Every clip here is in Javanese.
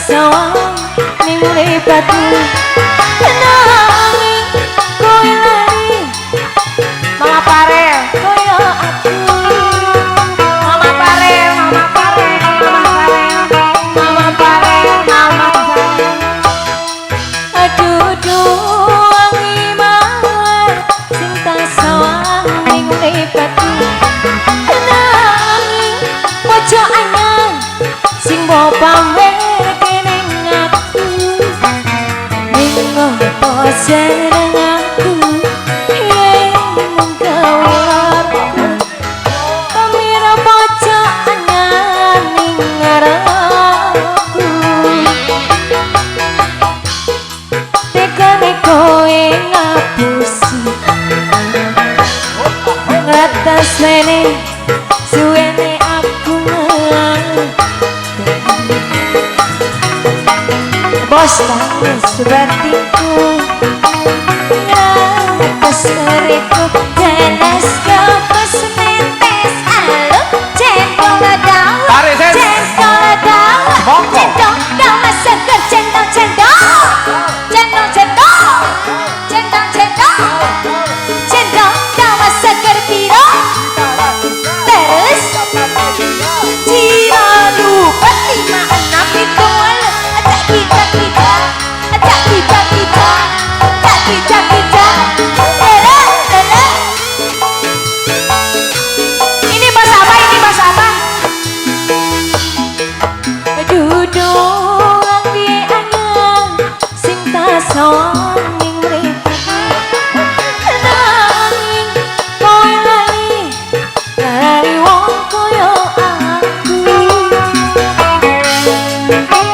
sawang ning mripatku nanging kowe lali Mama Parel koyo aku. Mama Parel, Mama Parel, Mama Parel, Mama Parel, Mama Parel. Aduh duh wangi mawar sing tak sawang ning mripatku nanging pojok anyar sing mbok pamerke ning aku ning ngopo seneng aku yen mung gawe laraku pamira pojok anyar ning ngarepku tegane kowe ngapusi ngratasne suwene aku ngenteni. Bos tangis batinku ngatas uripku dalas kapes netes aluk cendol dawa Tarik, Sen. cendol dawa Monggo. cendol dawa seger cendol cendol cendol cendol cendol cendol cendol dawa seger piro terus Cira lupa 5 6 7 8 cak kita kita cak kita kita cak kita kita ele ele. Ini bahasa apa? Ini bahasa apa? Duduk di anyar sing tak sawang ning mripatku nanging kowe lali lali wong koyo aku.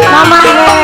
Mama Hel.